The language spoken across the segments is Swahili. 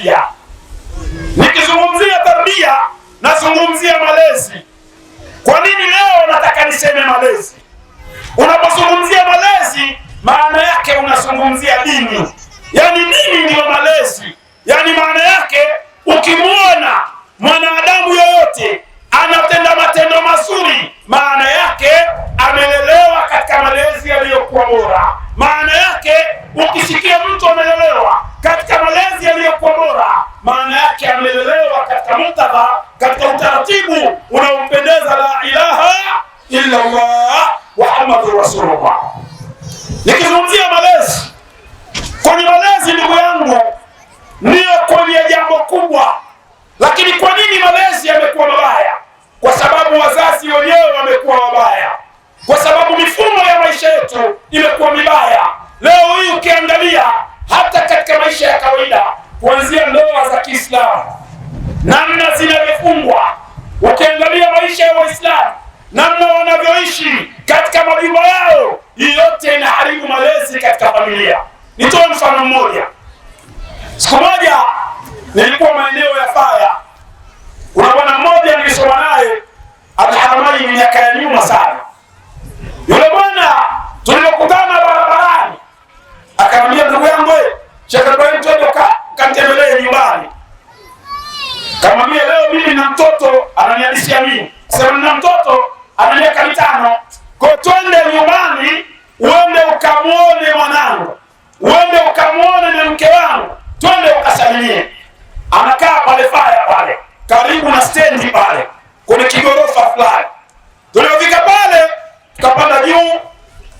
tarbia. Nikizungumzia tarbia, nazungumzia malezi. Kwa nini leo nataka niseme malezi? Unapozungumzia malezi, maana yake unazungumzia dini. Yaani dini ndiyo malezi. Yaani maana yake ukimwona mwanadamu yoyote anatenda matendo mazuri, maana yake amelelewa katika malezi yaliyokuwa bora. Maana yake ukisikia mtu amelelewa katika malezi yaliyokuwa bora, maana yake amelelewa katika muktadha, katika utaratibu unaompendeza la ilaha illa Allah Muhammadur Rasulullah. Nikizungumzia malezi, kwenye malezi ndugu yangu, ndiyo kwenye jambo kubwa. Lakini kwa nini malezi yamekuwa mabaya? Kwa sababu wazazi wenyewe wamekuwa wabaya, kwa sababu mifumo ya maisha yetu imekuwa mibaya. Leo hii ukiangalia hata katika maisha ya kawaida, kuanzia ndoa za Kiislamu namna zinavyofungwa, ukiangalia maisha ya Waislamu namna wanavyoishi katika majumba yao, hii yote inaharibu malezi katika familia. Nitoe mfano mmoja. Siku moja nilikuwa maeneo ya Faya, kuna bwana mmoja nilisoma naye Alharamai miaka ya nyuma sana. Yule bwana tulipokutana barabarani, akaniambia ndugu yangu, Sheikh Ibrahim, twende kantembelee nyumbani. Kamwambia leo mimi na mtoto, ananihadisia mimi sema nina mtoto ana miaka 5, kwa twende nyumbani uende ukamuone mwanangu, uende ukamuone na mke wangu, twende ukasalimie. Anakaa pale Faya pale karibu na stendi pale kwenye kigorofa fulani. Tulipofika pale tukapanda juu,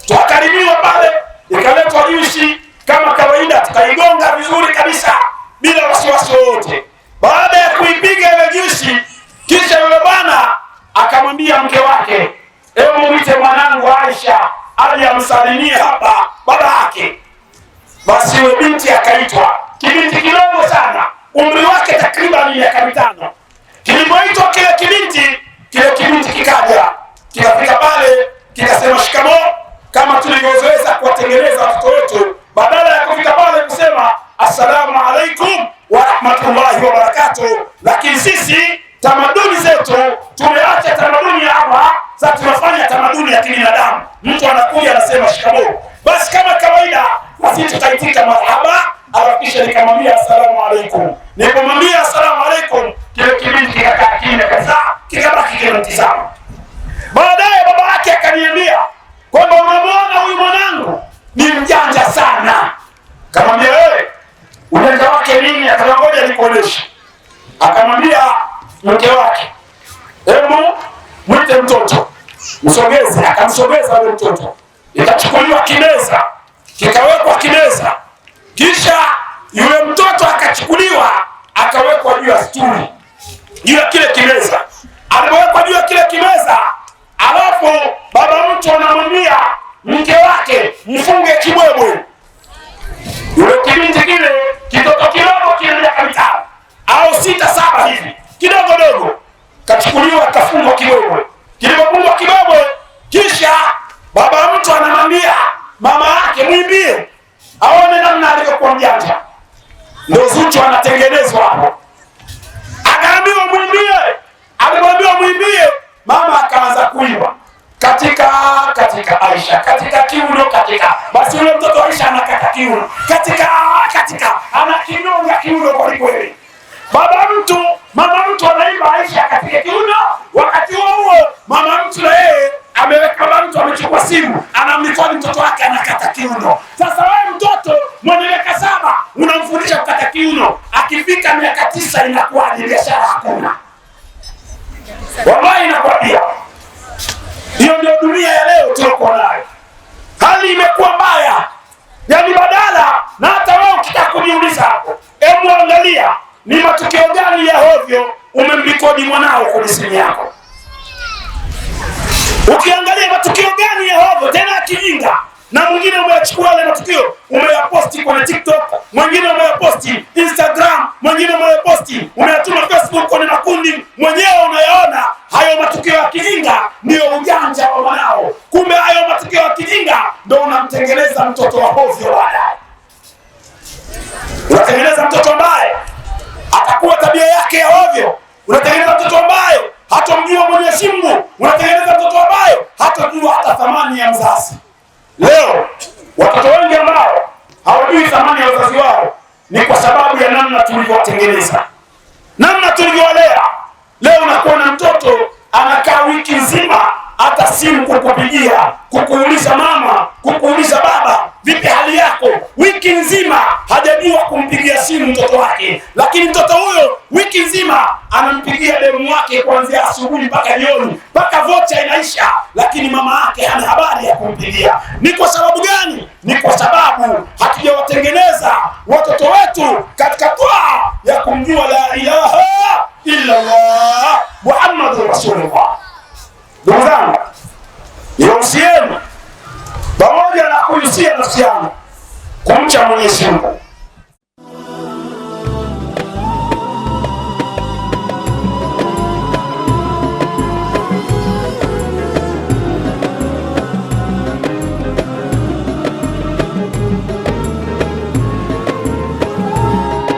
tukakarimiwa pale, ikaletwa juisi kama kawaida, tukaigonga vizuri kabisa bila wasiwasi wowote. Baada ya kuipiga ile juisi, kisha yule bwana akamwambia mke wake, hebu mwite mwanangu Aisha aje amsalimie hapa baba yake. Basi yule binti akaitwa, kibinti kidogo sana, umri wake takriban miaka 5. Kilipoitwa kile kibinti kikaja, kikafika pale kikasema shikamoo, kama tulivyozoeza kuwatengeneza watoto wetu, badala ya kufika pale kusema assalamu alaikum wa rahmatullahi wa barakatuh. Lakini sisi tamaduni zetu tumeacha tamaduni ya Allah, sasa tunafanya tamaduni ya kibinadamu. Mtu anakuja anasema shikamoo, basi kama kawaida na sisi tutaitika marhaba, alafu kisha nikamwambia assalamu alaikum. Nilipomwambia assalamu alaikum, kile kibinti kikakaa kimya kabisa, kikabaki kinamtizama. Baadaye baba yake akaniambia kwamba unamwona huyu mwanangu ni mjanja sana. Kamwambia wewe, ujanja wake nini? Akamwambia ngoja nikuoneshe. Akamwambia mke wake, hebu mwite mtoto msogeze. Akamsogeza yule mtoto, ikachukuliwa kimeza, kikawekwa kimeza, kisha yule mtoto akachukuliwa akawekwa juu ya stuli, juu ya kile kimeza. Alipowekwa juu ya kile kimeza, alafu baba mtu anamwambia mke wake mfunge kibwebwe. Yule kibinti kile kitoto kidogo kile miaka 5 au 6 7 hivi, kidogo dogo, kachukuliwa kafungwa kibwebwe. Kilipofungwa kibwebwe, kisha baba mtu anamwambia mama yake mwimbie aone namna alivyokuwa mjanja. Ndio Zuchu anatengenezwa hapo. Akaambiwa mwimbie, alipoambiwa mwimbie, mama akaanza kuimba katika katika Aisha, katika kiuno, katika. Basi yule mtoto Aisha anakata kiuno, katika katika, anakinyonga kiuno kwa kweli. Baba mtu, mama mtu anaimba Aisha katika kiuno. Wakati huo huo mama mtu na yeye ameweka, baba mtu amechukua simu anamrekodi mtoto wake anakata kiuno. Sasa wewe mtoto mwenye miaka 7 unamfundisha kukata kiuno, akifika miaka 9 inakuwaje? Biashara hakuna. Wallahi nakwambia, hiyo ndio dunia ya leo tuliokuwa nayo. Hali imekuwa mbaya, yaani badala na hata wewe ukitaka kujiuliza hapo, hebu angalia ni matukio gani ya hovyo umemrekodi mwanao kwenye simu yako. Ukiangalia matukio gani ya hovyo tena akijinga, na mwingine umeyachukua yale matukio umeyaposti kwenye TikTok, mwingine umeyaposti Instagram, mwingine umeyaposti unayatuma Facebook kwenye makundi, mwenyewe unayaona hayo matukio ya kijinga. Ndio ujanja wa mwanao. Kumbe hayo matukio ya kijinga ndio unamtengeneza mtoto wa hovyo baadaye, unatengeneza mtoto ambaye tulivyowatengeneza, namna tulivyowalea. Leo unakuwa na mtoto anakaa wiki nzima, hata simu kukupigia, kukuuliza mama, kukuuliza baba, vipi hali yako, wiki nzima hajajua kumpigia simu mtoto wake, lakini mtoto huyo wiki nzima anampigia demu wake kuanzia asubuhi mpaka jioni, mpaka vocha inaisha, lakini mama yake hana habari ya kumpigia. Ni kwa sababu gani? Ni kwa sababu hatujawatengeneza watoto wetu katika twaa ya kumjua la ilaha illa Allah Muhammadur Rasulullah. Ndugu zangu, niwahusieni pamoja na kuhusia nafsi yangu kumcha Mwenyezi Mungu.